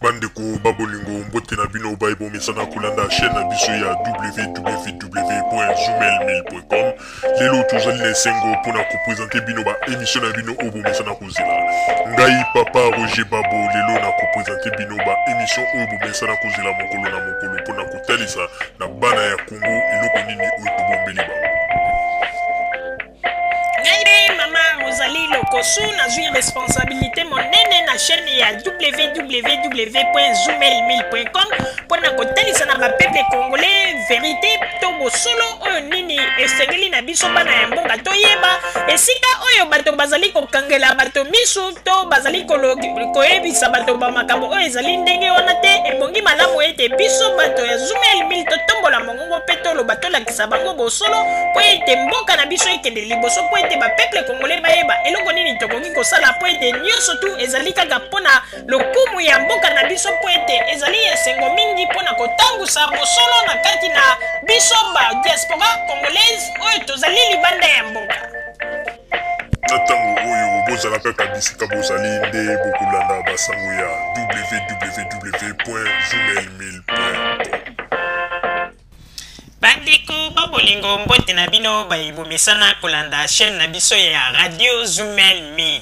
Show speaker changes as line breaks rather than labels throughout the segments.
Bandeko ba bolingo, mbote na bino baye bomesana kolanda chaîne na biso ya www.zoomail1000.com. Lelo tozali na esengo mpona kopresente bino ba émission na bino oyo bomesana kozela. Ngai papa Roger Babo lelo na kopresente bino ba émission oyo bomesana kozela mokolo na mokolo mpona kotalisa na bana ya Congo eloko nini oyo tobombeli bango.
Ngai mpe mama Rosalie Lokosu nazwi responsabilité monene na chaîne ya www.zoomel1000.com mpo na kotalisa na bapeuple congolais verité to bosolo oyo nini esengeli na biso bana ya mboka toyeba esika oyo bato bazali kokangela bato misu to bazali koyebisa bato bamakambo oyo ezali ndenge wana te. Ebongi malamu ete biso bato ya Zoomel 1000 totombola mongongo mpe toloba, tolakisa bango bosolo mpo ete mboka na biso ekende liboso, mpo ete bapeuple congolais bayeba eloko nini tokoki kosala, mpo ete nyonso tu ezali kaka mpo na lokumu ya mboka na biso, mpo ete ezali esengo mingi mpo na kotangusa bosolo na kati na biso ba diaspora congolaise oyo tozali libanda ya mboka.
Na ntango oyo bozala kaka bisika bozali nde bokolanda basango ya www.zoomel1000.com.
Bandeko ba bolingo, mbote na bino baye bomesana kolanda chaîne na biso ya Radio Zoomel 1000.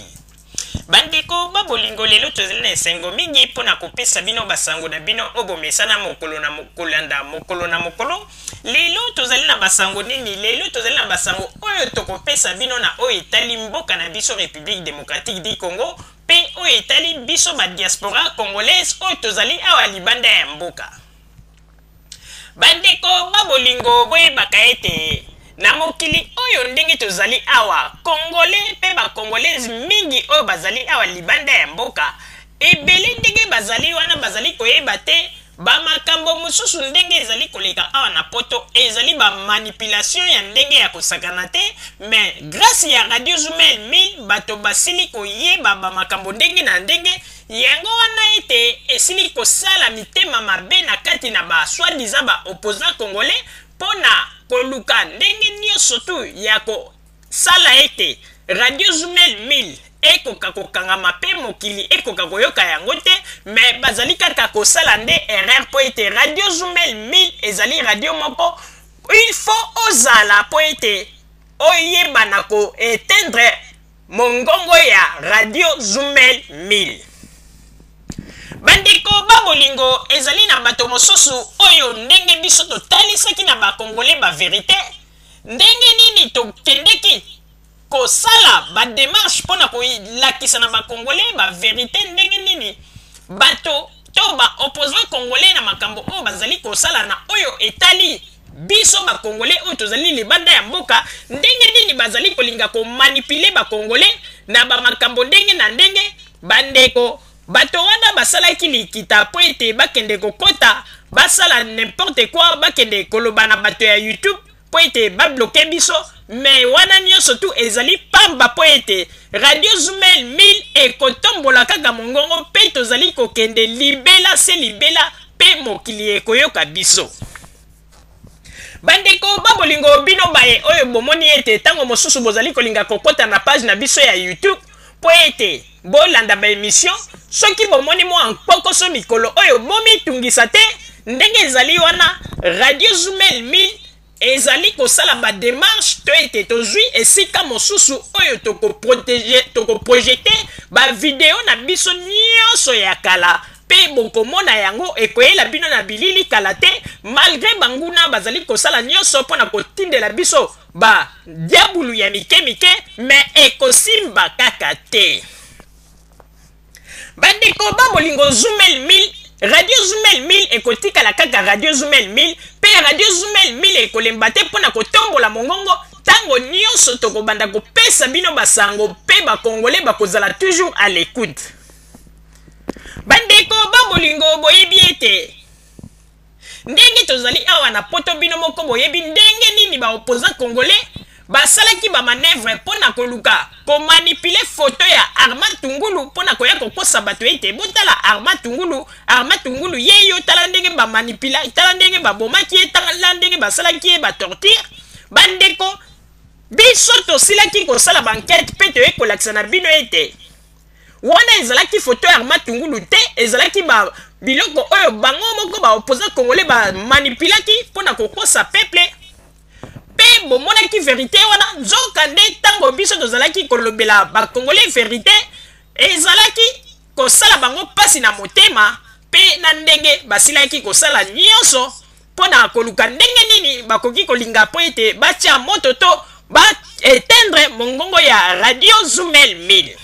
Bandeko ba bolingo, lelo tozali na esengo mingi mpo na kopesa bino basango na bino oyo bomesana mokolo na kolanda mokolo na mokolo. Lelo tozali na basango nini? Lelo tozali na basango oyo tokopesa bino na oyo etali mboka na biso République démocratique du Congo mpe oyo etali biso ba diaspora congolaise oyo tozali awa libanda ya mboka. Bandeko ba bolingo, boyebaka ete na mokili oyo ndenge tozali awa, congolais mpe ba congolaise mingi oyo bazali awa libanda ya mboka, ebele ndenge bazali wana bazali koyeba te bamakambo mosusu ndenge ezali koleka awa na poto. Ezali bamanipulation ya ndenge ya kosakana te, mais grâce ya Radio Zoomel 1000 bato basili koyeba bamakambo ndenge na ndenge. Yango wana ete esili kosala mitema mabe na kati na ba soi-disant ba opposant congolais mpo na koluka ndenge nyonso tu ya kosala ete Radio Zoomel 1000 ekoka kokangama mpe mokili ekoka koyoka yango te. Mais bazali kaka kosala nde erreur, mpo ete Radio Zoomel 1000 ezali radio moko il faut ozala mpo ete oyeba na koéteindre mongongo ya Radio Zoomel 1000. Bandeko ba bolingo, ezali na bato mosusu oyo ndenge biso totalisaki na bakongole baverité, ndenge nini tokendeki kosala badémarche mpo na kolakisa na bakongole baverité, ndenge nini bato to baopposant congolais na makambo oyo bazali kosala na oyo etali biso bakongole oyo tozali libanda ya mboka, ndenge nini bazali kolinga komanipuler bakongole na bamakambo ndenge na ndenge. Bandeko, bato wana basalaki likita mpo ete bakende kokɔta basala n'importe quoi, bakende koloba na bato ya YouTube mpo ete babloquer biso. Mais wana nyonso tu ezali pamba, mpo ete Radio Zoomel 1000 ekotombola kaka mongongo mpe tozali kokende libela se libela mpe mokili ekoyoka biso. Bandeko ba bolingo, bino baye oyo bomoni ete ntango mosusu bozali kolinga kokɔta na page na biso ya YouTube mpo ete bolanda baémission, soki bomoni mwa nkpokoso mikolo oyo, bomitungisa te. Ndenge ezali wana, Radio Zoomel 1000 ezali kosala badémarche to ete tozwi esika mosusu oyo tokoprojeter bavideo na biso nyonso ya kala mpe bokomona yango ekoyela bino na bilili kala te. Malgré banguna bazali kosala nyonso mpo na kotindela biso badiabulu ya mike mike, mais ekosimba kaka te. Bandeko ba bolingo, Zoomel 1000, Radio Zoomel 1000 ekotikala kaka Radio Zoomel 1000 mpe Radio Zoomel 1000 ekolemba te mpo na kotombola mongongo ntango nyonso tokobanda kopesa bino basango mpe bakongole bakozala toujours à l'écoute. Bandeko ba bolingo, boyebi ete ndenge tozali awa na poto, bino moko boyebi ndenge nini baopposant congolais basalaki bamanœuvre mpo na koluka komanipuler foto ya Armand Tungulu mpo na koya kokosa bato ete botala Armand Tungulu, Armand Tungulu ye yo, tala ndenge bamanipula, tala ndenge babomaki ye, tala ndenge basalaki ye batorture. Bandeko, biso tosilaki kosala baenquête mpe toye kolakisa na bino ete Wana ezalaki photo ya Armand Tungulu te, ezalaki ba biloko oyo bango moko ba opposants congolais ba manipulaki mpo na kokosa peuple. Mpe bomonaki verite wana, nzoka nde ntango biso tozalaki kolobela ba congolais verite, ezalaki kosala bango mpasi na motema, mpe na ndenge basilaki kosala nyonso mpo na koluka ndenge nini bakoki kolinga mpo ete batia moto to ba éteindre mongongo ya Radio Zumel 1000.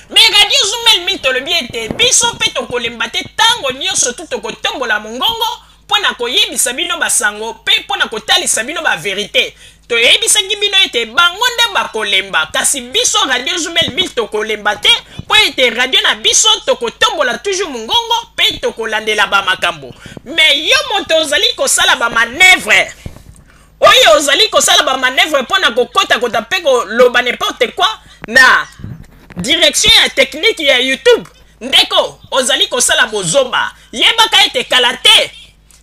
Mais Radio Zumel 1000 tolobi ete biso mpe tokolemba te, ntango nyonso tu tokotombola mongongo mpo na koyebisa bino basango mpe mpo na kotalisa bino ba verite. Toyebisaki bino ete bango nde bakolemba, kasi biso Radio Zumel 1000 tokolemba te, mpo ete radio na biso tokotombola toujours mongongo mpe tokolandela ba makambo. Mais yo moto ozali kosala ba manœuvre oyo, ozali kosala ba manœuvre mpo na kokotakota mpe koloba n'importe quoi na direction ya technique ya YouTube, ndeko, ozali kosala bozoba. Yebaka ete kala te,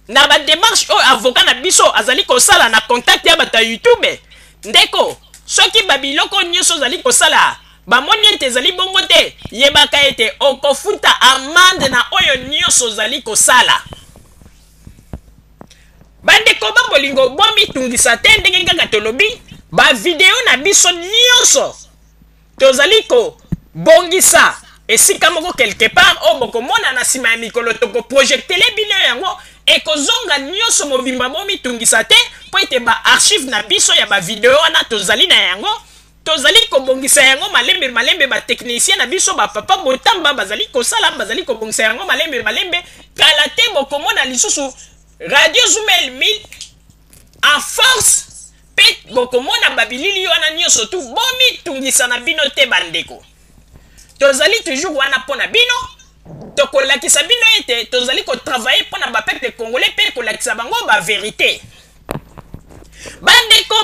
na ba démarche oyo avocat na biso azali kosala na contact ya bato ya YouTube, ndeko, soki babiloko nyonso ozali kosala bamoni ete ezali bongo te, yebaka ete okofuta amende na oyo nyonso ozali kosala. Bandeko ba bolingo, bomitungisa te. Ndenge kaka tolobi, bavideo na biso nyonso tozali kobongisa esika moko quelque part oyo bokomona na nsima ya mikolo tokoprojektele bino yango, ekozonga nyonso mobimba. Bomitungisa te, mpo ete baarchive na biso ya bavideo wana tozali na yango, tozali kobongisa yango malembe malembe. Batechnicien na biso, bapapa Botamba, bazali kosala, bazali kobongisa yango malembe malembe. Kala te bokomona lisusu Radio Zumel 1000 en force mpe bokomona babilili wana nyonso tu. Bomitungisa na bino te, bandeko, tozali toujours wana mpo na bino. Tokolakisa bino ete tozali kotravailler mpo na bapeuple congolais mpe kolakisa bango baverité. Bandeko,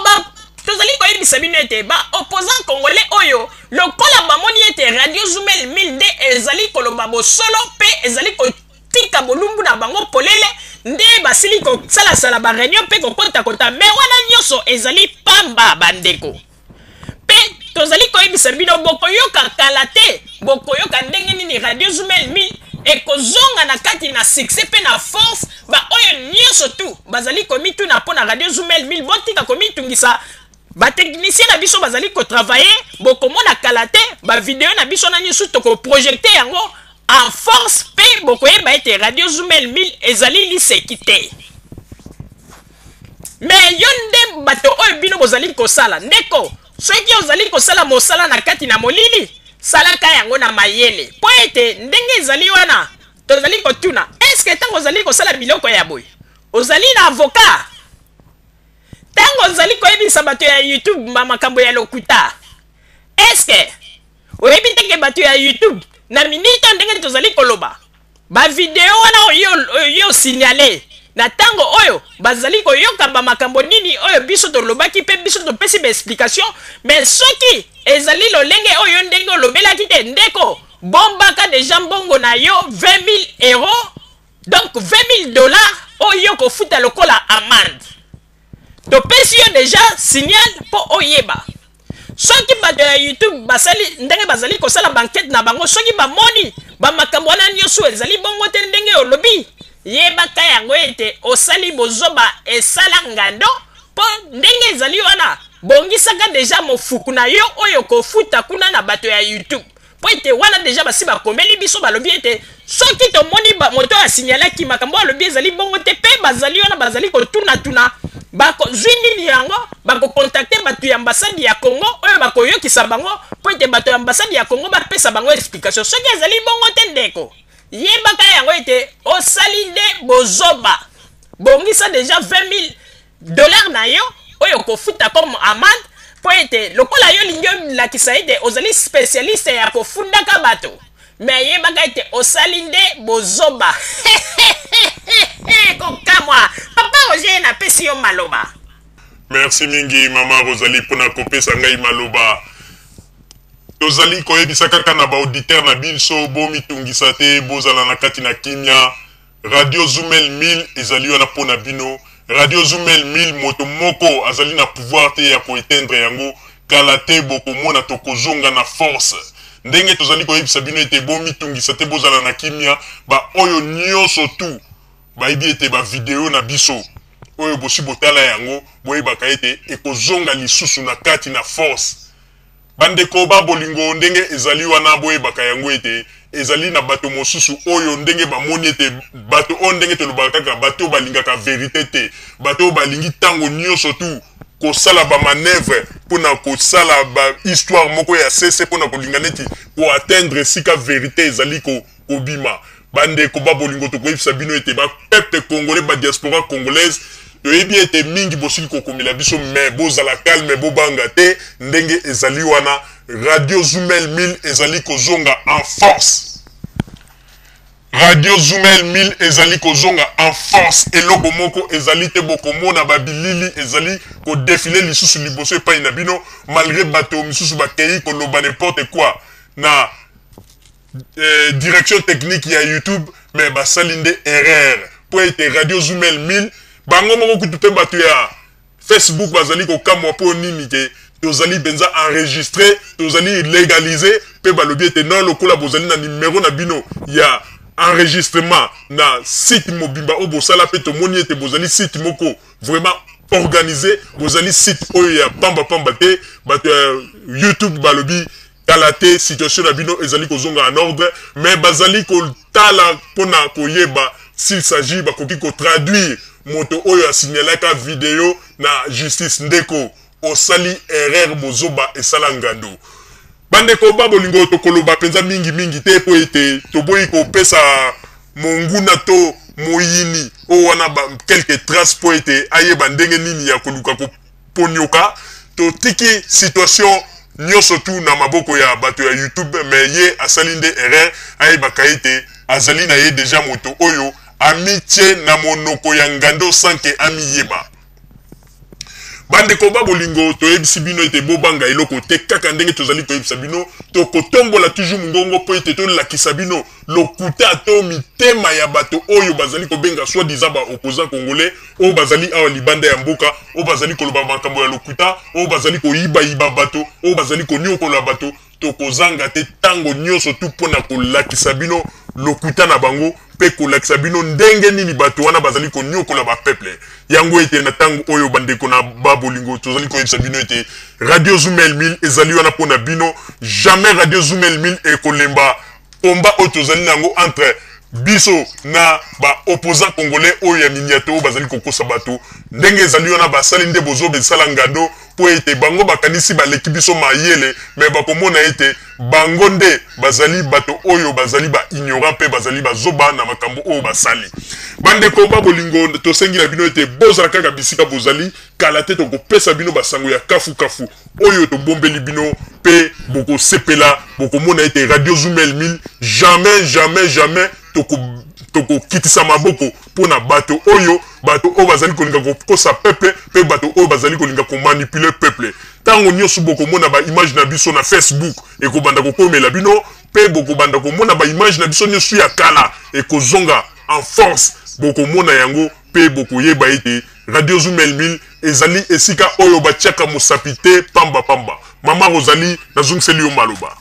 tozali koyebisa bino ete baopposant congolais oyo, lokola bamoni ete Radio Zumel 1000 nde ezali koloba bosolo mpe ezali kotika bolumbu na bango polele, nde basili kosalasala baréunion mpe kokotakota. Mais wana nyonso ezali pamba, bandeko. Mpe tozali koyebisa bino, bokoyoka kala te, bokoyoka ndenge nini Radio Zumel 1000 ekozonga na kati na succès mpe na force. Baoyo nyonso tu bazali komituna mpo na Radio Zumel 1000, botika komitungisa. Batechnicien na biso bazali kotravailler. Bokomona kala te bavideo na biso na nyonso tokoprojeter yango en force mpe bokoyeba ete Radio Zumel 1000 ezali liseki te. Mais yo nde bato oyo bino bozali kosala, ndeko, soki ozali kosala mosala na kati na molili, salaka yango na mayele, mpo ete ndenge ezali wana, tozali kotuna: eske ntango ozali kosala biloko ya boye, ozali na avocat? Ntango ozali koyebisa bato ya YouTube makambo ya lokuta, eske oyebi ndenge bato ya YouTube na minute ndenge tozali koloba, bavideo wana oyo osignale na ntango oyo bazali koyoka bamakambo nini oyo biso tolobaki mpe biso topesi baexplication? Mais soki ezali lolenge oyo ndenge olobelaki te, ndeko, bombaka deja mbongo na yo, 20 000 euros, donc 20 000 $, oyo kofuta lokola amende. Topesi yo deja signal mpo oyeba. Soki bato ya YouTube basali ndenge bazali kosala baenquête na bango, soki bamoni bamakambo wana nyonso ezali bongo te ndenge olobi, yebaka yango ete osali bozoba, esala ngando. Mpo ndenge ezali wana, bongisaka deja mofuku na yo oyo kofuta kuna na bato ya YouTube, mpo ete wana deja basi bakomeli biso, balobi ete soki tomoni moto oyo asignalaki makambo oyo alobi ezali bongo te, mpe bazali wana bazali kotunatuna, bakozwi nini yango, bakocontacter bato ya ambassade ya Congo oyo bakoyokisa bango, mpo ete bato ya ambassade ya Congo bapesa bango explication. Soki ezali bongo te, ndeko, yebaka yango ete osali nde bozoba. Bongisa deja 20 000 $ na yo oyo kofuta comme amende, mpo ete lokola yo olingi olakisa ete ozali spécialiste ya kofundaka bato, mais yebaka ete osali nde bozoba. Kokamwa, papa Roger, napesi yo maloba.
Merci mingi, mama Rosalie, mpona kopesa ngai maloba. Tozali koyebisa kaka na baauditeur na biso, bomitungisa te, bozala na kati na kimia. Radio Zumel 1000 ezali wana mpona bino. Radio Zumel 1000, moto moko azali na pouvoir te ya koéteindre yango. Kala te bokomona tokozonga na force. Ndenge tozali koyebisa bino ete bomitungisa te, bozala na kimia, ba oyo nionso tout bayebi ete ba video na biso oyo bosi botala yango, boyebaka ete ekozonga lisusu na kati na force. Bandeko ba bolingo, ndenge ezali wana, boyebaka yango ete ezali na bato mosusu oyo ndenge bamoni ete bato oyo, ndenge tolobaka kaka, bato oyo balingaka verite te, bato oyo balingi tango nionso tout kosala ba manoeuvres pona kosala ba histoire moko ya sese pona kolinga neti ko atteindre esika verite ezali kobima. Bandeko ba bolingo, tokoyebisa bino ete ba peuple congolais, ba diaspora congolaise, toyebi ete mingi bosili kokomela biso, mais bozala calme, bobanga te, ndenge ezali wana Radio Zumel 1000 ezali kozonga en force. Radio Zumel 1000 ezali kozonga en force, eloko moko ezali te, bokomona ba bilili ezali ko defiler lisusu liboso epai na bino, malgre bato misusu bakeyi koloba n'importe quoi na direction technique ya YouTube, mais basali nde erreur po ete Radio Zumel 1000 bango moko kutu pe bato ya Facebook bazali kokamwa po nini ke tozali mpenza enregistre, tozali legalise, pe balobi ete non, lokola bozali na numero na bino ya enregistrement na site mobimba oyo bosala, pe tomoni ete bozali site moko vraiment organisé, bozali site oyo ya pamba pamba te, bato ya YouTube balobi kala te situation na bino ezali kozonga en ordre, mais bazali kotala mpona koyeba s'il s'agit bakoki kotraduire moto oyo asignalaka video na justice. Ndeko, osali erreur, bozoba esala ngando. Bandeko ba bolingo, tokoloba mpenza mingi mingi te mpo ete toboyi kopesa monguna to moyini oyo wana ba quelques traces mpo ete ayeba ndenge nini ya koluka koponioka. Totiki situation nyonso tu na maboko ya bato ya YouTube, mais ye asali nde erreur, ayebaka ete azali na ye deja moto oyo amitie na monoko ya ngando sans ke amiyeba. Bandeko ba bolingo, toyebisi bino ete bobanga eloko te, kaka ndenge tozali koyebisa bino, tokotombola toujours mongongo mpo ete tolakisa bino lokuta to mitema ya bato oyo bazali kobenga soi-disant ba opposants congolais oyo bazali awa libanda ya mboka, oyo bazali koloba makambo ya lokuta, oyo bazali koyibayiba bato, oyo bazali koniokola bato. Tokozanga te tango nionso tu mpo na kolakisa bino lokuta na bango mpe kolakisa bino ndenge nini bato wana bazali koniokola ba peuple. Yango ete na tango oyo, bandeko na ba bolingo, tozali koyebisa bino ete Radio Zoom El 1000 ezali wana mpo na bino. Jamais Radio Zoom El 1000 ekolemba combat oyo tozali na yango entre biso na ba opposants congolais oyo ya miniato oyo bazali kokosa bato. Ndenge ezali wana, basali nde bozoba esala ngando mpo ete bango bakanisi baleki biso mayele, mais bakomona ete bango nde bazali bato oyo bazali ba ignorants mpe bazali bazoba na makambo oyo basali. Bandeko ba bolingo, tosengi na bino ete bozala kaka bisika bozali, kala te tokopesa bino basango ya kafu kafu oyo tobombeli bino mpe bokosepela, bokomona ete Radio Zoom El 1000 jamais jamais jamais toko tokokitisa maboko mpo na bato oyo, bato oyo bazali kolinga kokosa peuple mpe bato oyo bazali kolinga komanipuler peuple. Ntango nyonso bokomona ba image na biso na Facebook ekobanda kokomela bino mpe bokobanda komona ba image na biso nyonso ya kala ekozonga en force, bokomona yango mpe bokoyeba ete Radio Zoom El 1000 ezali esika oyo batiaka mosapi te pamba pamba. Mama Rosalie, nazongiseli yo maloba.